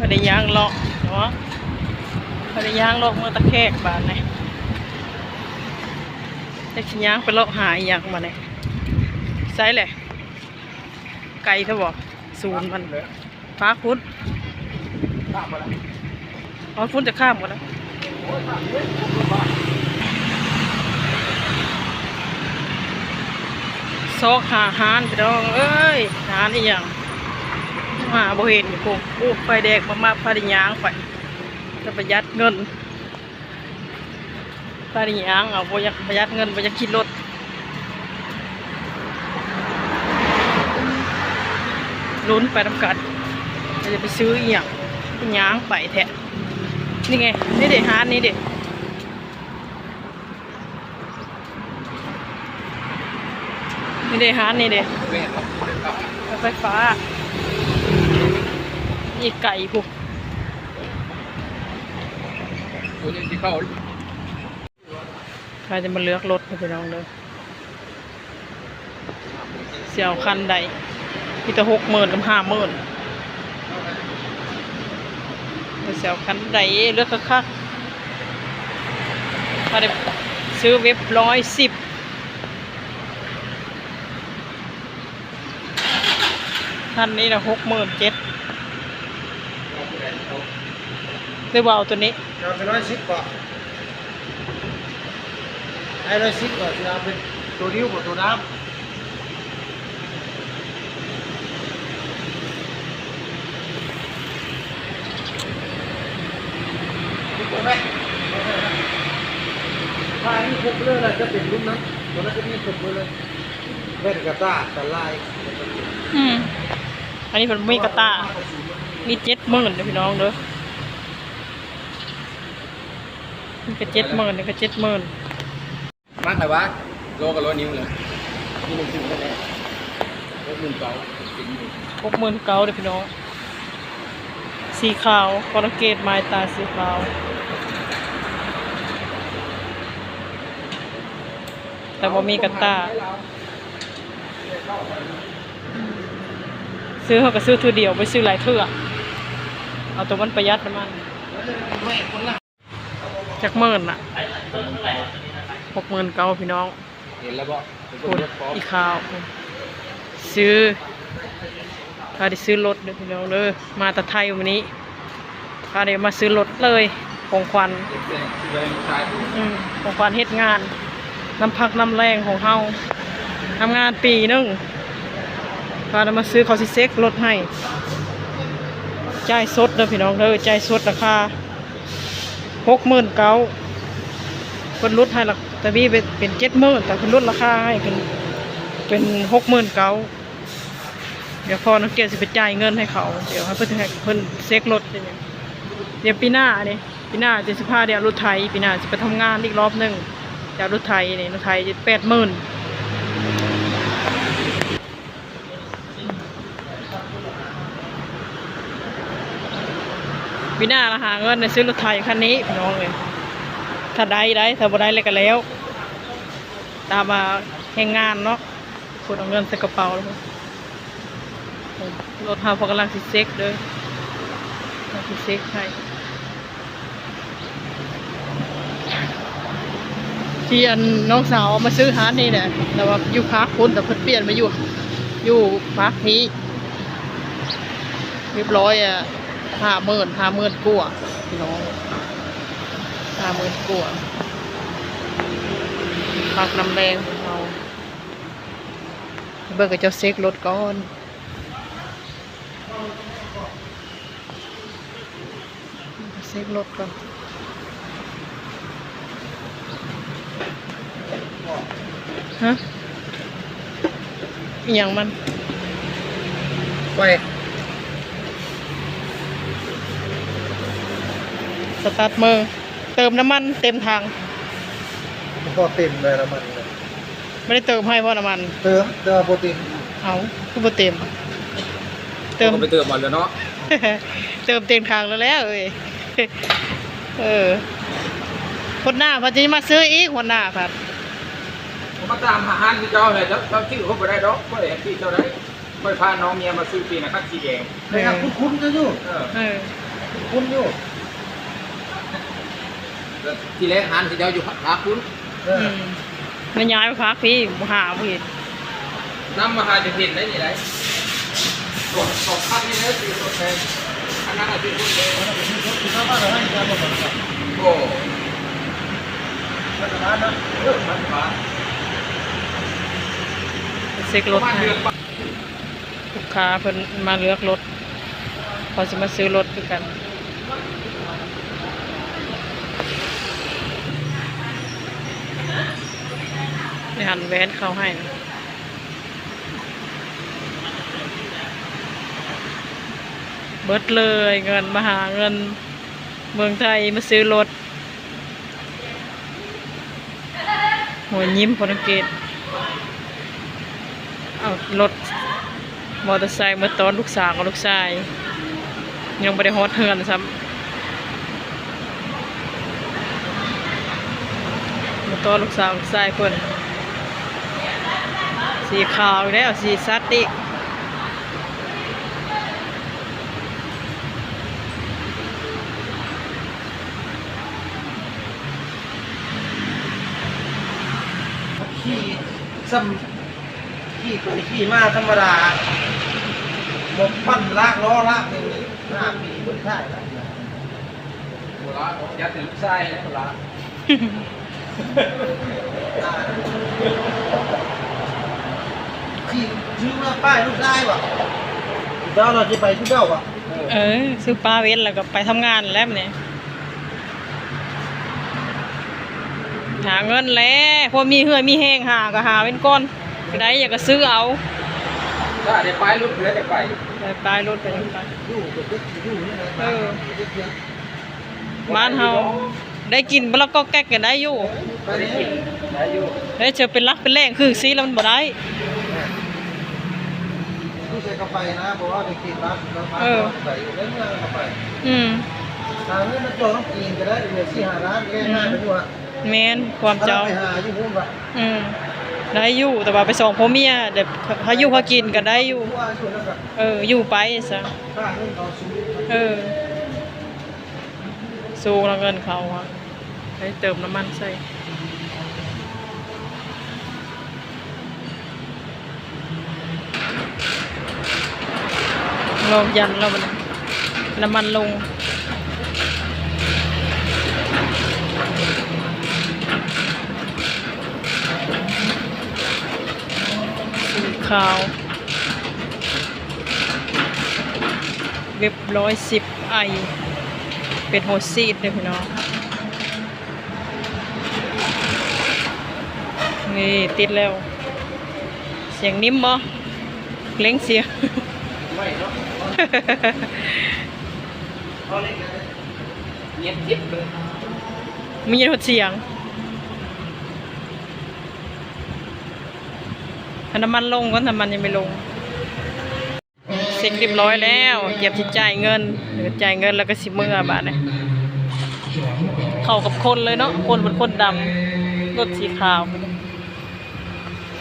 ໄດ້ຍ່າງເລາະເນາະ ໄດ້ຍ່າງເລາະເມືອງຕາແຂກບາດນີ້ ຈັກຊິຍ່າງໄປເລາະຫາອີ່ຫຍັງບາດນີ້. ໃສແຫຼະ ໄກແທ້ບໍ່? ສູນມັນ ປາກພຸ້ນ ຮອດພຸ້ນຈະຂ້າມກັນແລ້ວ. ຊອກຫາຮ້ານພີ່ນ້ອງເອີຍ ຮ້ານອີ່ຫຍັງ ຫາບໍ່ເຫັນພຸ້ນ. ໂອ້ ໄຟແດງມາບໆ ພາໄດ້ຍ່າງໄປ ຈະປະຢັດເງິນ. ປານີ້ຫຍັງ ເອົາ ບໍ່ຢາກປະຢັດເງິນ ບໍ່ຢາກຂີ່ລົດ ລຸ້ນໄປນຳກັນ ວ່າຈະໄປຊື້ອີ່ຫຍັງ ຍ່າງໄປແທ້. ນີ້ໄງ ນີ້ເດ້ ຮ້ານນີ້ເດ້ ນີ້ເດ້ ຮ້ານນີ້ເດ້ ແມ່ນບໍ່? ລົດໄຟຟ້າ ອີກໄກພຸ້ນ ໂອ້ຍ ຊິເຂົ້າ ໃຜຈະມາເລືອກລົດເດີພີ່ນ້ອງເດີ ຊິເອົາຄັນໃດ ມີແຕ່ຫົກໝື່ນກັບຫ້າໝື່ນ ຊິເອົາຄັນໃດ ເລືອກຄັກໆ. ຂ້ອຍໄດ້ຊື້ເວັບຮ້ອຍສິບ ຄັນນີ້ນະ ຫົກໝື່ນເຈັດ ຫຼືວ່າເອົາໂຕນີ້ ເອົາເປັນຮ້ອຍສິບບໍ? ໃຫ້ຮ້ອຍສິບກໍຊິເອົາເປັນໂຕດິ້ວບໍ່ ໂຕດຳ? ຖ້າອັນນີ້ຄົບເບີແລ້ວ ຈະເປັນລຸ້ນນັ້ນ ຕົວນັ້ນຈະມີຄົບເບີເລີຍ. ແວ່ນກາຕ້າອັນຕະລາຍ. ອືມ ອັນນີ້ເພິ່ນບໍ່ມີກາຕ້າ ມີເຈັດໝື່ນເດີພີ່ນ້ອງເດີ ນີ້ກໍເຈັດໝື່ນ ນີ້ກໍເຈັດໝື່ນ. ມັກແລ້ວວະ ໂລກໍໂລນິ້ວເລີຍ ມີໜັງສືແນ່ ຫົກໝື່ນເກົ້າ ຫົກໝື່ນເກົ້າເດີພີ່ນ້ອງ ສີຂາວ ກໍລະເກດ ໄມ້ຕາສີຂາວ ແຕ່ບໍ່ມີກາຕ້າ. ຊື້ເຮົາກໍຊື້ເທື່ອດຽວ ບໍ່ໄດ້ຊື້ຫຼາຍເທື່ອ ເອົາໂຕມັນປະຢັດນຳມັນ. ຈັກໝື່ນນະ ຫົກໝື່ນເກົ້າພີ່ນ້ອງ. ເຫັນແລ້ວບໍ່? ພຸ້ນ ອີຂາວ ຊື້ ພາໄດ້ຊື້ລົດເດີພີ່ນ້ອງເດີ ມາແຕ່ໄທມື້ນີ້ ພາໄດ້ມາຊື້ລົດເລີຍ ຂອງຂວັນ ອືມ ຂອງຂວັນເຮັດງານນຳພັກນຳແຮງຂອງເຮົາ ທຳງານປີໜຶ່ງ ພາໄດ້ມາຊື້ ເຂົາຊິເຊັກລົດໃຫ້ ຈ່າຍສົດເດີພີ່ນ້ອງເດີ ຈ່າຍສົດລາຄາ ຫົກໝື່ນເກົ້າ ເພິ່ນຫຼຸດໃຫ້ລະ ແຕ່ມີເປັນ ເປັນເຈັດໝື່ນ ແຕ່ເພິ່ນຫຼຸດລາຄາໃຫ້ເປັນ ເປັນຫົກໝື່ນເກົ້າ. ດຽວພໍ່ນ້ອງເກດຊິໄປຈ່າຍເງິນໃຫ້ເຂົາ ດຽວໃຫ້ເພິ່ນ ໃຫ້ເພິ່ນເຊັກລົດ ດຽວປີໜ້ານີ້ ປີໜ້າຈະຊິພາໄດ້ເອົາລົດໄຖ ປີໜ້າຊິໄປທຳງານອີກລອບໜຶ່ງ ຈະເອົາລົດໄຖນີ້ ລົດໄຖແປດໝື່ນ. ປີໜ້າລະຫາເງິນໄດ້ຊື້ລົດໄຖຄັນນີ້ພີ່ນ້ອງເອີຍ ຖ້າໄດ້ໄດ໋ ຖ້າບໍ່ໄດ້ແລ້ວກໍແລ້ວ ຕາມວ່າແຮງງານເນາະ ຄົນເອົາເງິນໃສ່ກະເປົາແລ້ວ. ລົດເຮົາເພິ່ນກຳລັງຊິເຊັກເດີ ກຳລັງຊິເຊັກໃຫ້. ທີ່ອັນນ້ອງສາວເອົາມາຊື້ຮ້ານນີ້ແຫຼະ ແຕ່ວ່າຢູ່ພາກພຸ້ນ ແຕ່ເພິ່ນປ່ຽນມາຢູ່ ຢູ່ພາກນີ້ ຮຽບຮ້ອຍ ອະ ຫ້າໝື່ນ ຫ້າໝື່ນກວ່າພີ່ນ້ອງ ຫ້າໝື່ນກວ່າ ພັກນຳແຮງຂອງເຮົາ. ເບິ່ງເຂົາເຈົ້າເຊັກລົດກ່ອນ. ເຊັກລົດກ່ອນ ຮະ ອີ່ຫຍັງມັນ ໄປ ສະຕາດມື ເຕີມນ້ຳມັນເຕັມຖັງ ບໍ່ພໍເຕັມເລີຍນ້ຳມັນ. ບໍ່ໄດ້ເຕີມໃຫ້ບໍ່ນ້ຳມັນ? ເຕີມ ແຕ່ວ່າບໍ່ເຕັມ. ເອົ້າ ຄືບໍ່ເຕັມ? ເຕີມ ເຮົາກໍໄປເຕີມເອົາແລ້ວເນາະ. ເຕີມເຕັມຖັງແລ້ວແຫຼະເອີຍ. ເອີ ຫົວໜ້າເພິ່ນຊິມາຊື້ອີກ ຫົວໜ້າພັດ ມາຕາມຫາຮ້ານຄືເກົ່າແຫຼະ. ເຈົ້າ ເຈົ້າຊື້ເຂົາບໍ່ໄດ້ດອກ ຂ້ອຍຊື້ເຈົ້າໄດ້. ຂ້ອຍພານ້ອງເມຍມາຊື້ປີນະຄັນສີແດງ. ແມ່ນ ຄຸ້ນໆຢູ່. ເອີ ເອີ. ຄຸນຢູ່ ທີ່ແລກຫັ້ນ ທີ່ເຈົ້າຢູ່ພາກພຸ້ນ ເອີ ອືມ ມາຍ້າຍມາພາກພີ້ ບໍ່ຫາບໍ່ເຫັນ ນຳມາຫາຈະເຫັນໄດ້ນີ້ໄດ໋ ສອງ ສອງຄັນນີ້ແຫຼະ ທີ່ລົດແພງ ອັນນັ້ນນະທີ່ລົດແພງ ໂອ້ ເອີ ເຊັກລົດໃຫ້ ລູກຄ້າເພິ່ນມາເລືອກລົດ ເຂົາຊິມາຊື້ລົດຄືກັນ ໄດ້ຫັນແວ່ນເຂົາໃຫ້ ເບິດເລີຍເງິນ ມາຫາເງິນເມືອງໄທ ມາຊື້ລົດ. ຫົວຍິ້ມໂປຣຕຸເກດ ເອົາລົດມໍເຕີໄຊມາຕ້ອນລູກສາວກັບລູກຊາຍ ຍັງບໍ່ໄດ້ຮອດເຮືອນຊ້ຳ ມາຕ້ອນລູກສາວລູກຊາຍເພິ່ນ ສີຂາວອີກແລ້ວ ສີສັດອີກ. ຂີ່ສ່ຳ ຂີ່ໄປຂີ່ມາທຳມະດາ ບໍ່ປັ່ນລາກລໍ້ລາກຫຍັງເລີຍ ຫ້າປີເບິ່ງທ້າຍລະ ບໍ່ລາກ ຢ້ານແຕ່ລູກຊາຍແຫຼະບໍ່ລາກ ຂີ່ ຊື້ມາປ້າຍລູກຊາຍບໍ່ ເຈົ້າລາວຊິໄປຄືເກົ່າບໍ່ ເອີ ຊື້ປ້າເວັນແລ້ວກໍໄປທຳງານແລ້ວບາດນີ້. ຫາເງິນແຫຼະ ພໍມີເຫື່ອມີແຮງຫາກໍຫາເປັນກ່ອນ ໄດ້ຫຍັງກໍຊື້ເອົາ ຖ້າໄດ້ປ້າຍລົດເພື່ອໄດ້ໄປ ໄດ້ປ້າຍລົດກໍໄດ້ໄປ ຢູ່ກໍຄືຢູ່ນີ້ແຫຼະ ເອີ ບ້ານເຮົາໄດ້ກິນບໍ່ລະກໍແກັກກໍໄດ້ຢູ່ ໄດ້ກິນໄດ້ຢູ່ ເອີ ຈະເປັນຫຼັກເປັນແຫຼ່ງຄືຊີ້ລະມັນບໍ່ໄດ້ ຢູ່ໃສກໍໄປນະ ບໍ່ວ່າໄປກິນບ້ານ ເອີ ໄປຢູ່ໃນເມືອງກໍໄປ ອືມ ຫາເງິນມາຈອງກິນກໍໄດ້ ເຫຼືອສີ່ຫ້າລ້ານ ແລກໜ້າໄປຢູ່ຫັ້ນ ແມ່ນ ຄວາມເຈົ້າ ໄປຫາຢູ່ພຸ້ນວ່າ ອືມ ໄດ້ຢູ່ ແຕ່ວ່າໄປສອງຜົວເມຍ ແບບ ຫາຢູ່ຫາກິນກໍໄດ້ຢູ່ ເອີ ຢູ່ໄປຊະ ເອີ ສູງລະເງິນເຂົາ ໄປເຕີມນ້ຳມັນໃສ່. ລອງຢັນແລ້ວບັດນີ້ ນ້ຳມັນລົງ ສີຂາວ ເວັບຮ້ອຍສິບໄອ ເປັນຫົວສີດເດີ້ພີ່ນ້ອງ. ນີ້ຕິດແລ້ວ ສຽງນິ້ມບໍ່ ເລັ່ງສຽງ ງຽບກຣິບເລີຍ ມີຮອດສຽງ ໃຫ້ນ້ຳມັນລົງກ່ອນ ນ້ຳມັນຍັງບໍ່ລົງ. ເຊັກຮຽບຮ້ອຍແລ້ວ ກຽມຊິຈ່າຍເງິນ ຈ່າຍເງິນແລ້ວກໍຊິເມືອບາດນີ້ ເຂົ້າກັບຄົນເລີຍເນາະ ຄົນເປັນຄົນດຳ ລົດສີຂາວ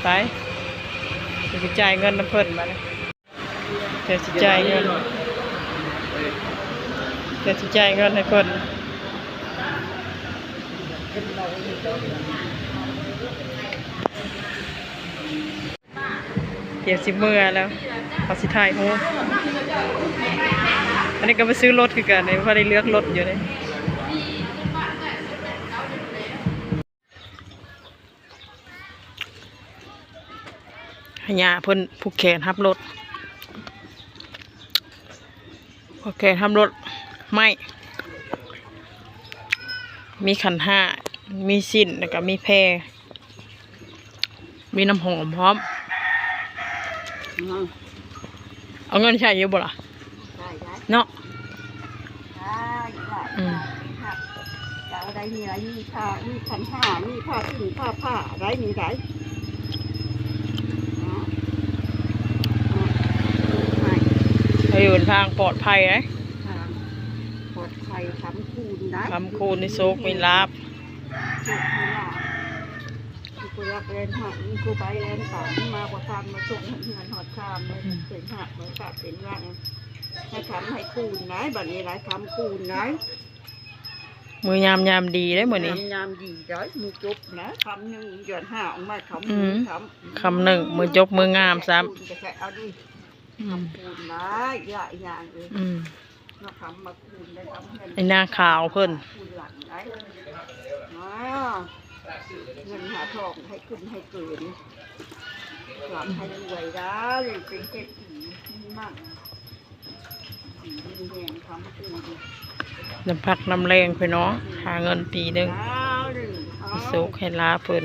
ໄປ ຊິໄປຈ່າຍເງິນນຳເພິ່ນບາດນີ້ ກຽມຊິຈ່າຍເງິນ ກຽມຊິຈ່າຍເງິນໃຫ້ເພິ່ນ. ກຽມຊິເມືອແລ້ວ ເຮົາຊິຖ່າຍຮູບ ອັນນີ້ກໍມາຊື້ລົດຄືກັນ ຍັງບໍ່ໄດ້ເລືອກລົດຢູ່ເດ້ ໃຫ້ຍ່າເພິ່ນຜູກແຂນຮັບລົດ ຜູກແຂນຮັບລົດ ໄມ້ ມີຂັນຫ້າ ມີສິ້ນ ແລ້ວກໍມີແພ. ມີນ້ຳຫອມພ້ອມ ອືມ ເອົາເງິນໃຊ້ຢູ່ບໍ່ລະ? ໃຊ້ໄດ້ ເນາະ ໄດ້ ໄດ້ ອືມ ເຈົ້າໄດ້ມີ ມີຜ້າ ມີຂັນຫ້າ ມີຜ້າສິ້ນ ຜ້າຜ້າ ໄດ້ມີໄດ້ ໄປຢູ່ທາງປອດໄພເດ້ ທາງປອດໄພ ຄ້ຳຄູນໄດ້ ຄ້ຳຄູນມີໂຊກມີລາບ ໂຊກມີລາບ. ມີຜູ້ລັກແລ່ນຫາ ມີຜູ້ໄປແລ່ນຕາມ ມາບໍ່ທັນ ມາສົ່ງເຮືອນຮອດຊານ ເປັນຫາກ ເປັນຫວັງ ໃຫ້ ຄຳໃຫ້ຄູນໄດ໋ ບັດນີ້ໄດ້ຄຳຄູນໄດ໋ ມື້ງາມຍາມດີເດ້ມື້ນີ້ ງາມຍາມດີໄດ໋ ມື້ຈົບນະ ຄຳໜຶ່ງເດືອນຫ້າອອກມາ ຄຳ ອືມ ຄຳ ຄຳໜຶ່ງ ມື້ຈົບມື້ງາມຊ້ຳ ຄູນກໍໃຊ້ເອົາດີ ອືມ ຄູນໄດ້ ຢ່າ ຢ່າເອີຍ ອືມ ມາຄຳມາຄູນໄດ້ ຄຳເງິນ ໄອ້ນາຂາວເພິ່ນ ຄູນຫຼັງໄດ້ ອ້າວ ເງິນຫາທອງໃຫ້ຂຶ້ນໃຫ້ເກີນ ຫຼໍ່າໃຫ້ລວຍໄດ້ ເປັນເສດຖີມີໝັ້ນ ດີມີແຮງ ຄຳຄູນ ນ້ຳພັກນ້ຳແຮງພີ່ນ້ອງ ຫາເງິນປີໜຶ່ງ ອ້າວ ໃຫ້ໂຊກໃຫ້ລາບເພິ່ນ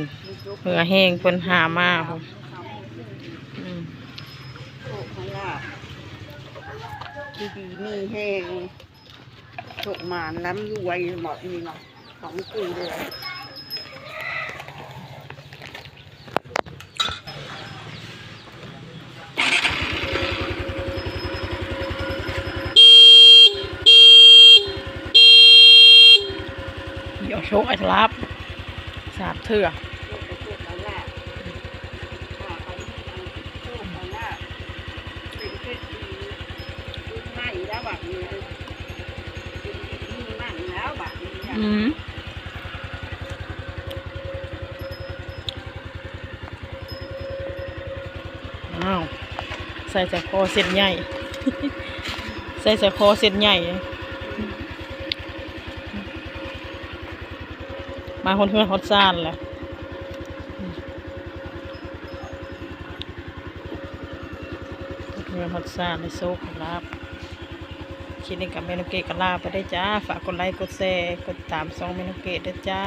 ເຫື່ອແຮງເພິ່ນຫາມາ ອືມ ໂຊກໃຫ້ລາບ ຢູ່ດີມີແຮງ ໂຊກໝານ ລ່ຳລວຍ ເໝາະນີ້ເນາະ ຂອງກູເລີຍ ດຽວໂຊກໃຫ້ລາບ ສາມເທື່ອ ໂຊກໃຫ້ລາບ ໂຊກໃຫ້ລາບ ເປັນເສດຖີ ລຸ້ນໃໝ່ແລ້ວບັດນີ້ ອືມ ອ້າວ ໃສ່ສະຄໍເສັ້ນໃຫຍ່ ໃສ່ສະຄໍເສັ້ນໃຫຍ່ ມາຮອດເຮືອນຮອດຊານແລ້ວ ຮອດເຮືອນຮອດຊານ ໃຫ້ໂຊກໃຫ້ລາບ ຄລິບນີ້ກໍແມ່ນ້ອງເກດກໍລາໄປເດີຈ້າ ຝາກກົດໄລ ກົດແຊ ກົດຕາມຊ່ອງແມ່ນ້ອງເກດເດີຈ້າ.